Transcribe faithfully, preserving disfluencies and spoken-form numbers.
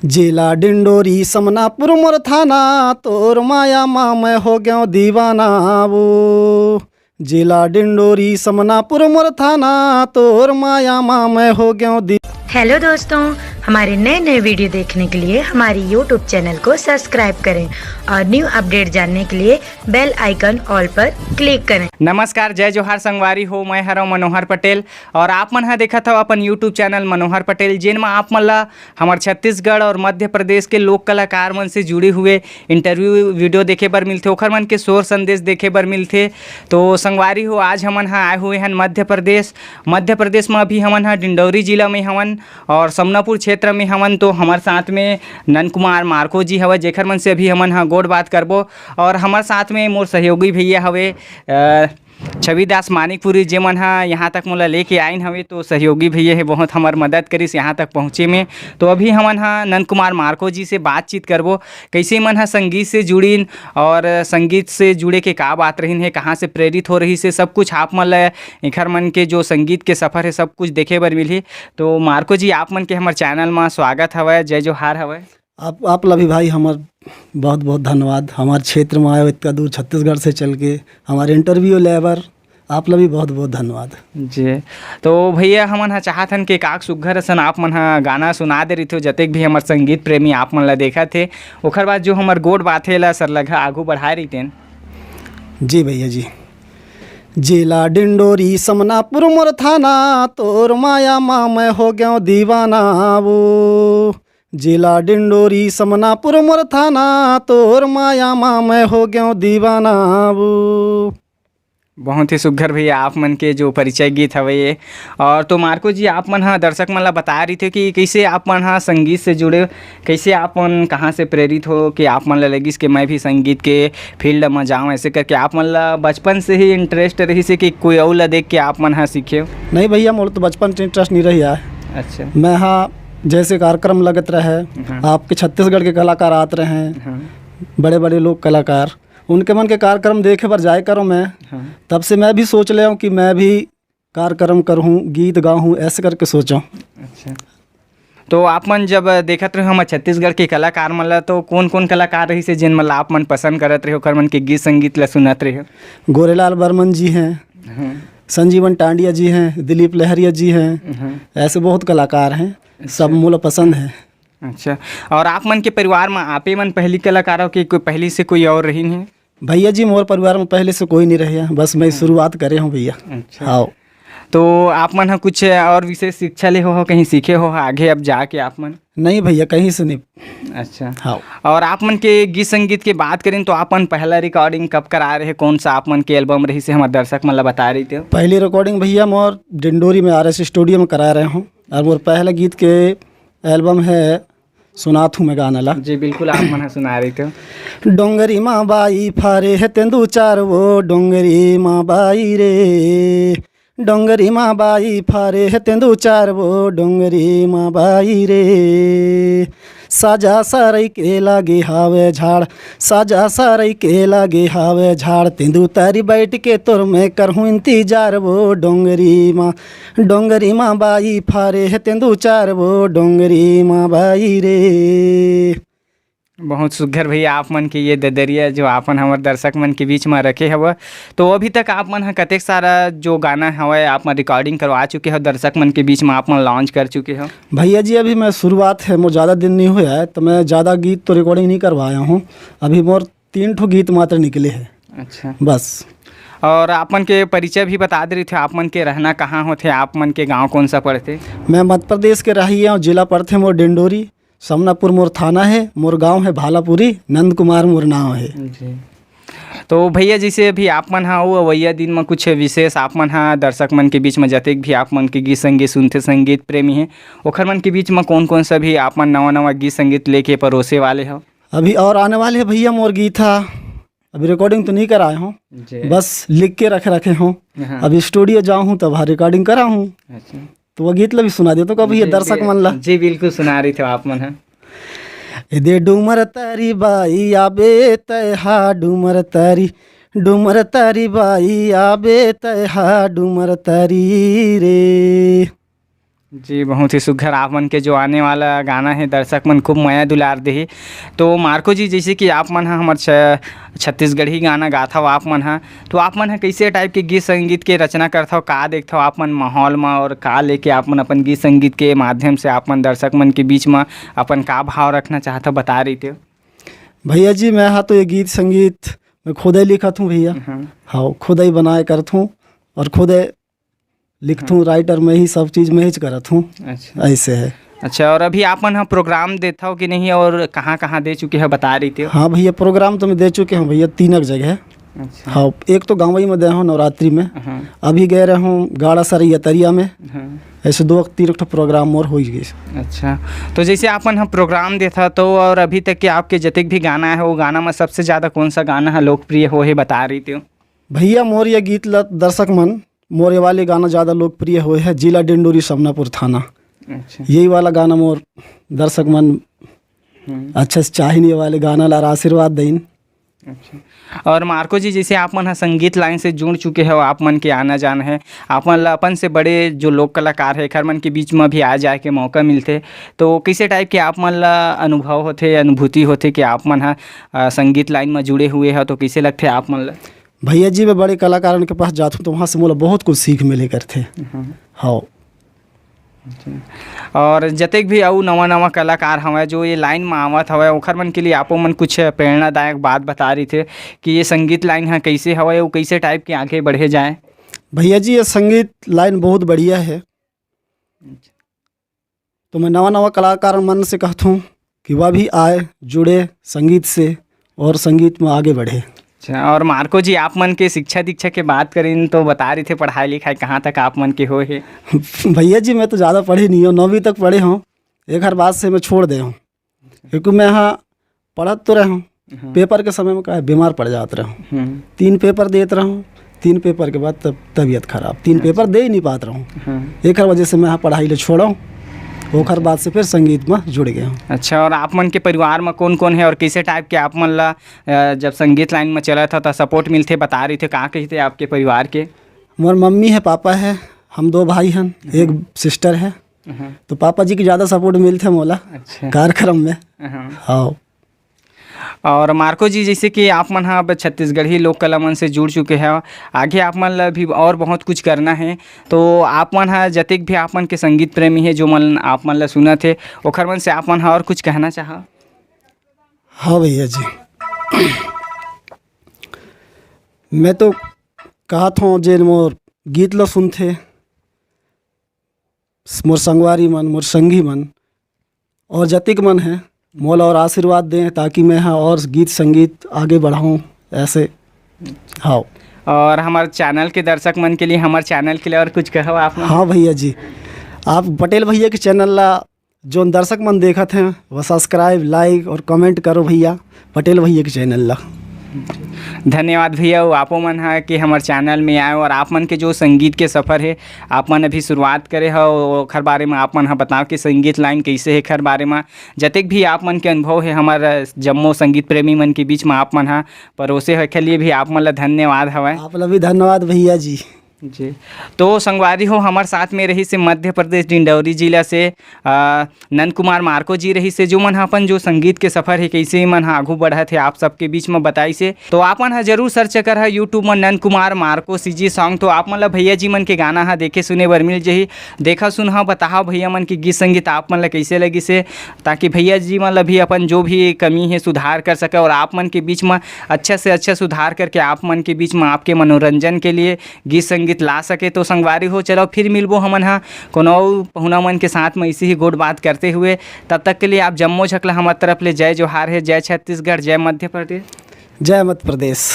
जिला डिंडोरी, समनापुर मोर थाना, तोर माया मा मैं हो गयो दीवाना वो। जिला डिंडोरी, समनापुर मोर थाना, तोर माया मा मैं हो गयो दी। हेलो दोस्तों, हमारे नए नए वीडियो देखने के लिए हमारे यूट्यूब चैनल को सब्सक्राइब करें और न्यू अपडेट जानने के लिए बेल आइकन ऑल पर क्लिक करें। नमस्कार, जय जोहार संगवारी हो, मैं हरव मनोहर पटेल और आप मन ह देखत हव अपन यूट्यूब चैनल मनोहर पटेल, जेन म आप मन ला हमर छत्तीसगढ़ और मध्य प्रदेश के लोक कलाकार मन से जुड़े हुए इंटरव्यू वीडियो देखे बर मिलथे, ओखर मन के शोर संदेश देखे बर मिलथे। तो संगवारी हो, आज हमन ह आए हुए हन मध्य प्रदेश। मध्य प्रदेश म अभी हमन ह डिंडौरी जिला में हवन और समनापुर क्षेत्र में हवन। तो हमर साथ में नंद कुमार मार्को जी हवय, जेखर मन से अभी हमन ह गोठ बात करबो और हमर साथ में मोर सहयोगी भैया हवे, अ, छविदास मानिकपुरी, जे मन ह यहाँ तक मोला लेके आइन हवे। तो सहयोगी भैया हे बहुत हमर मदद करिस यहाँ तक पहुँचे में। तो अभी हमन ह नंद कुमार मार्को जी से बातचीत करबो, कैसे मन ह संगीत से जुड़िन और संगीत से जुड़े के का बात रहिन हे, कहाँ से प्रेरित हो रहिस हे, सब कुछ आप मन ल एखर मन के जो संगीत के सफर हे सब कुछ देखे बर मिलही। तो मार्को जी, आप मन के हमर चैनल म स्वागत हवय, जय जोहार हवय। आप, आप ला भी भाई हमर बहुत बहुत धन्यवाद, हमर क्षेत्र में आए हो, इतना दूर छत्तीसगढ़ से चल के हमारे इंटरव्यू ले बर, आप ला भी बहुत बहुत धन्यवाद। जी, तो भैया, हमन ह चाहत हन कि काक सुग्घर असन आप मन ह गाना सुना दे रहिथो, जतेक भी हमर संगीत प्रेमी आप मन ला देखत हे, ओखर बाद जो हमर गोठ बात हे ला सरलघा आगू बढ़ाए रहितेन। जी भैया जी। जिला डिंडोरी, समनापुर मोर थाना, तोर माया मा मैं हो गयो दीवाना वो। जिला डिंडोरी, समनापुर मोर थाना, तोर माया मा मैं हो गयो दीवाना वो। बहुत ही सुघर भैया, आप मन के जो परिचय गीत हवे ये। और तो मार्को जी, आप मन ह दर्शक मन ला बता रहिथे कि कैसे आप मन ह संगीत से जुड़े, कैसे आप मन कहाँ से प्रेरित हो कि आप मन ला लगिस कि मैं भी संगीत के फील्ड म जाऊँ, ऐसे करके आप मन ला बचपन से ही इंटरेस्ट रहिस हे कि कोई अउ ला देख के आप मन ह सीखे हो? नहीं भैया, मोर तो बचपन से इंटरेस्ट नहीं रही है। अच्छा। मैं, हाँ, जैसे कार्यक्रम लगत रहे, हाँ। आपके छत्तीसगढ़ के कलाकार आत रहे, हाँ। बड़े बड़े लोग कलाकार, उनके मन के कार्यक्रम देखे बर जाए करो मैं। हाँ। तब से मैं भी सोच ले हूँ कि मैं भी कार्यक्रम करहूँ, गीत गाहूँ, ऐसे करके सोचो। अच्छा, तो आप मन जब देखत रहे हो हमर छत्तीसगढ़ के कलाकार मन ला, तो कौन कौन कलाकार रहिस हे जेन मन ला आप मन पसंद करत रहे हो, ओकर मन के गीत संगीत ला सुनत रहे हो? गोरेलाल बर्मन जी हैं, हाँ। संजीवन टांडिया जी हैं, दिलीप लहरिया जी हैं, हाँ। ऐसे बहुत कलाकार हैं, अच्छा। सब मोला पसंद है। अच्छा, और आप मन के परिवार में आपे मन पहली कलाकार हो कि कोई पहली से कोई और रहिन हे? भैया जी, मोर परिवार में पहले से कोई नहीं रहे, बस मैं हाँ। शुरुआत करे हूँ भैया। अच्छा। हाँ। तो आप मन ह कुछ और विशेष शिक्षा ले हो, हो कहीं सीखे हो आगे अब जाके आप मन? नहीं भैया, कहीं से नहीं। अच्छा। हाँ। और आप मन के गीत संगीत के बात करें तो आप मन पहला रिकॉर्डिंग कब करा रहे, कौन सा आप मन के एल्बम रहिस हे, हमर दर्शक मन ला बता रहिथे? पहली रिकॉर्डिंग भैया मोर डिंडोरी में आर एस स्टूडियो में करा रहे हूँ, और मोर पहला गीत के एल्बम है सुनात हूँ मैं गाना ला। जी बिल्कुल, आप मन ह सुना रहिथे। डोंगरी मा बाई फारे हे तेंदू चार वो, डोंगरी मा बाई रे। डोंगरी मा बाई फारे हे तेंदू चार वो, डोंगरी मा बाई रे। साजा सारई के लागे हावे झाड़, साजा सारई के लागे हावे झाड़, तेंदू तारी बैठ के तोर मैं करहूँ इंतजार वो, डोंगरी मा डोंगरी मा बाई फारे हे तेंदू चार वो, डोंगरी मा बाई रे। बहुत सुघर भैया, आप मन के ये ददरिया जो आपन हमर दर्शक मन के बीच में रखे हव, तो अभी तक आप मन ह कतेक सारा जो गाना हवय आप मन रिकॉर्डिंग करवा चुके हो, दर्शक मन के बीच में आप मन लॉन्च कर चुके हो? भैया जी, अभी मैं शुरुआत है, मोर ज़्यादा दिन नहीं हुआ है, तो मैं ज़्यादा गीत तो रिकॉर्डिंग नहीं करवाया हूँ। अभी मोर तीन ठो गीत मात्र निकले हैं। अच्छा। बस। और आप मन के परिचय भी बता दे रहिथे, आप मन के रहना कहाँ होथे, आप मन के गांव कौन सा पड़थे? मैं मध्य प्रदेश के रही हूँ, जिला पड़थे मोर डिंडोरी, समनापुर मोर थाना है, मोर गांव है भालापुरी, नंद कुमार मोर नाम है। जी। तो भैया, जैसे अभी आप मन हा वो अवैया दिन में कुछ विशेष आप मन हा दर्शक मन के बीच में जतेक भी आप मन के गीत संगीत सुनथे, संगीत प्रेमी है, ओखर मन के बीच में कौन कौन सा भी आप मन नवा नवा गीत संगीत लेके परोसे वाले हो? अभी और आने वाले है भैया मोर गीत हा, अभी रिकॉर्डिंग तो नहीं कराए हूँ, जी। बस लिख के रखे रखे हूँ। हाँ। अभी स्टूडियो जाऊँ हूँ तब हाँ रिकॉर्डिंग करा हूँ। अच्छा। तो वो गीत ला भी सुना दे तो कभी ये जी, दर्शक जी, मन ला। जी बिल्कुल, सुना रहिथे आप मन है। ए दे डूमर तारी बाई आबे तय हा डूमर तारी, डूमर तारी बाई आबे तय हा डूमर तारी रे। जी, बहुत ही सुघर आप मन के जो आने वाला गाना हे, दर्शक मन खूब मया दुलार देही। तो मार्को जी, जैसे कि आप मन ह हमर छ-, छत्तीसगढ़ी गाना गाथव आप मन ह, तो आप मन ह कैसे टाइप के गीत संगीत के रचना करथव, का देखथव आप मन माहौल म, और का लेके आप मन अपन गीत संगीत के माध्यम से आप मन दर्शक मन के बीच म अपन का भाव रखना चाहथव, बता रही थे? भैया जी, मैं हा तो ये गीत संगीत मैं खुद ही लिखत हूँ भैया। हाँ। हाँ, खुद ही बनाए करत हूँ और खुद ही लिखत हूँ, राइटर मैं ही, सब चीज़ मैं ही करत हूँ। अच्छा। ऐसे है। अच्छा, और अभी आप मन ह प्रोग्राम देथव कि नहीं, और कहाँ-कहाँ दे चुके हो, बता रही थे? हाँ भैया, प्रोग्राम तो मैं दे चुके हूँ भैया, तीन एक जगह। अच्छा। हाँ, एक तो गाँव ही में दे हूँ नवरात्रि में, हाँ। अभी गए रहे हूँ गाड़ा सरैया तरिया में। हाँ। ऐसे दो तीन ठो प्रोग्राम और हो गए। अच्छा, तो जैसे आप मन ह प्रोग्राम देथा, तो और अभी तक के आपके जतेक भी गाना है, वो गाना में सबसे ज़्यादा कौन सा गाना है लोकप्रिय हो है, बता रही थे? भैया, मोर ये गीत ल दर्शक मन, मोर ये वाले गाना ज़्यादा लोकप्रिय होए है, जिला डिंडोरी, समनापुर थाना। अच्छा। यही वाला गाना मोर दर्शक मन हम्म। अच्छा से चाहिन, ये वाले गाना ला आशीर्वाद देन। अच्छा। और मार्को जी, जैसे आप मन ह संगीत लाइन से जुड़ चुके हो, आप मन के आना जाना है, आप मन ला अपन से बड़े जो लोक कलाकार है, एखर मन के बीच में भी आ जाए के मौका मिलथे, तो कैसे टाइप के आप मन ला अनुभव होथे, अनुभूति होथे कि आप मन ह, अ, संगीत लाइन में जुड़े हुए हो, तो कैसे लगथे आप मन ला? भैया जी, मैं बड़े कलाकारन के पास जाथूँ, तो वहाँ से मोला बहुत कुछ सीख मिले करथे। हम्म। हाँ। अच्छा। और जतेक भी अउ नवा-नवा कलाकार हवय, जो ये लाइन म आवत हवय, ओखर मन के लिए आपो मन कुछ प्रेरणादायक बात बता रही थे कि ये संगीत लाइन ह कइसे हवय, अउ कइसे टाइप के आगे बढ़े जाए? भैया जी, ये संगीत लाइन बहुत बढ़िया है। अच्छा। तो मैं नवा-नवा कलाकार मन से कहत हूँ कि वह भी आए, जुड़े संगीत से और संगीत में आगे बढ़े। अच्छा, और मार्को जी, आप मन के शिक्षा दीक्षा के बात करें तो बता रही थे पढ़ाई लिखाई कहाँ तक आप मन के होए हे? भैया जी, मैं तो ज़्यादा पढ़े नहीं हूँ, नौवीं तक पढ़े हूँ, एक हर बाद से मैं छोड़ दे हूँ, क्योंकि मैं यहाँ पढ़त तो रहे हूँ, हाँ। पेपर के समय में का है, बीमार पड़ जात रहे हूँ, हम्म। तीन पेपर देत रहे हूँ, तीन पेपर के बाद तब तबीयत खराब, तीन अच्छा। पेपर दे ही नहीं पात रहे हूँ, हाँ। एक हर वजह से मैं यहाँ पढ़ाई ले छोड़ा हूँ, ओखर बाद से फिर संगीत में जुड़ गया हूँ। अच्छा, और आप मन के परिवार में कौन कौन है और कैसे टाइप के आप मन ला, अ, जब संगीत लाइन में चला था तो सपोर्ट मिलथे, बता रही थे, का कहते आपके परिवार के? मोर मम्मी है, पापा है, हम दो भाई हैं, हम्म। एक सिस्टर है। हाँ। तो पापा जी की ज़्यादा सपोर्ट मिलथे मोला अच्छा। कार्यक्रम में। हाँ। हाँ। और मार्को जी, जैसे कि आप मन ह अब छत्तीसगढ़ी लोक कला मन से जुड़ चुके हैं, आगे आप मन ला भी और बहुत कुछ करना है, तो आप मन ह जतेक भी आप मन के संगीत प्रेमी है, जो मन आप मन ला सुनत हे, ओखर मन से आप मन ह और कुछ कहना चाह? हाँ भैया जी, मैं तो कहत हूँ, जे मोर गीत ला सुनथे, मोर संगवारी मन, मोर संगी मन और जतिक मन हैं, मोला और आशीर्वाद दें, ताकि मैं हा और गीत संगीत आगे बढ़ाऊं ऐसे। हाँ। और हमारे चैनल के दर्शक मन के लिए, हमारे चैनल के लिए और कुछ कहो आप मन? हाँ भैया जी, आप पटेल भैया के चैनल ला जोन दर्शक मन देखत हैं, वो सब्सक्राइब, लाइक और कमेंट करो भैया, पटेल भैया के चैनल ला। धन्यवाद भैया, वो आपो मन ह कि हमर चैनल में आए और आप मन के जो संगीत के सफ़र है, आप मन अभी शुरुआत करे हो, ओखर बारे में आप मन ह बताओ कि संगीत लाइन कैसे है, एखर बारे में जतेक भी आप मन के अनुभव है, हमर जम्मो संगीत प्रेमी मन के बीच में आप मन ह परोसे हो, एखर लिए भी आप मन ला धन्यवाद हवय। आप ला भी धन्यवाद भैया जी। जी। तो संगवारी हो, हमर साथ में रहिस हे मध्य प्रदेश डिंडौरी जिला से, अ, नंद कुमार मार्को जी रहिस हे, जो मन ह अपन जो संगीत के सफर हे, कइसे मन ह आघू बढ़त हे, आप सबके बीच म बताइस हे। तो आप मन ह जरूर सर्च कर ह YouTube म Nand Kumar Marco CG song, तो आप मन ल भैया जी मन के गाना ह देखे सुने बर मिल जही। देखा सुनहा, बताहा भैया मन के गीत संगीत आप मन ल कइसे लगिस हे, ताकि भैया जी मन ल भी अपन जो भी कमी हे सुधार कर सके और आप मन के बीच म अच्छा से अच्छा सुधार करके आप मन के बीच म आपके मनोरंजन के लिए गीत संगीत ला सके। तो संगवारी हो, चलो फिर मिलबो हमन ह कोनो अउ पहुना मन के साथ में इसी ही गोठ बात करते हुए। तब तक के लिए आप जम्मो झकला हमर तरफ ले जय जोहार हे, जय छत्तीसगढ़, जय मध्य प्रदेश। जय मध्य प्रदेश।